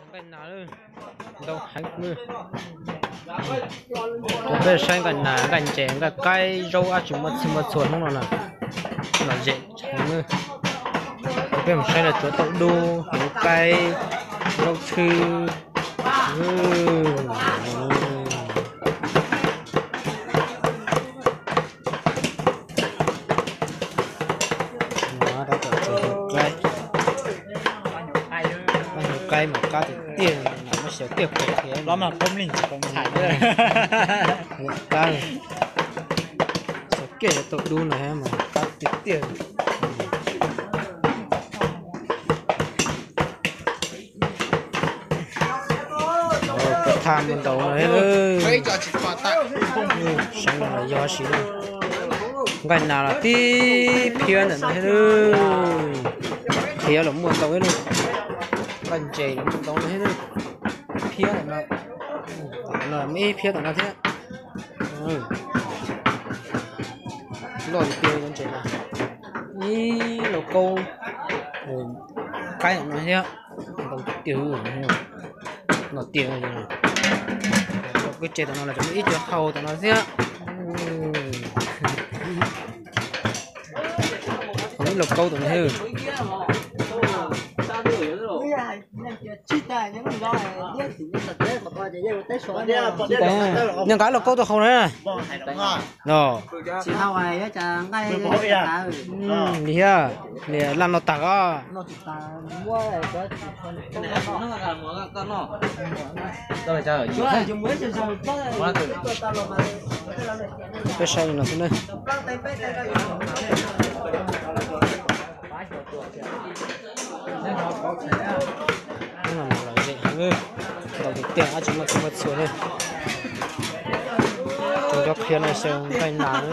Nqaij nas, ntau heev. Peb saib nqaij nas, nqaij ntses, nqaij qaib, zaub, dab tsi muaj txhij muaj txhua hnub no na. Lom zem heev. Peb mus saib lawv tsuav tauj dub, hnyuv qaib, zaub tshwb. Qaib, mas qab tiag tiag, mas xyaw kiag pem thiab. Qab, xyaw kiag cov tauj dub no mas qab tiag tiag. Peb thaj muaj ntau no thiab. Saib no los yog si, nqaij nas los tib phiab ntawm no thiab. Qhiav los muaj ntau thiab. Nqaij ntses los muaj ntau no thiab. Phiab ntawm no, ib phiab ntawm no thiab. Loj tiag tiag cov ntses no. Ib lauj kaub qaib ntawm no thiab. Ntau tiag, loj tiag. Kwj tse tom no los tseem muaj ib co hau tom no thiab. Ib lauj kaub tom no thiab. Niag nqa lauj kaub tau hau na. Los li thiab, niag laj no tag os. Peb saib li no xwb na. Ntau tiag tiag, dab tsi muaj txhij muaj txhua li. Cov qhiav no xyaw nqaij nas.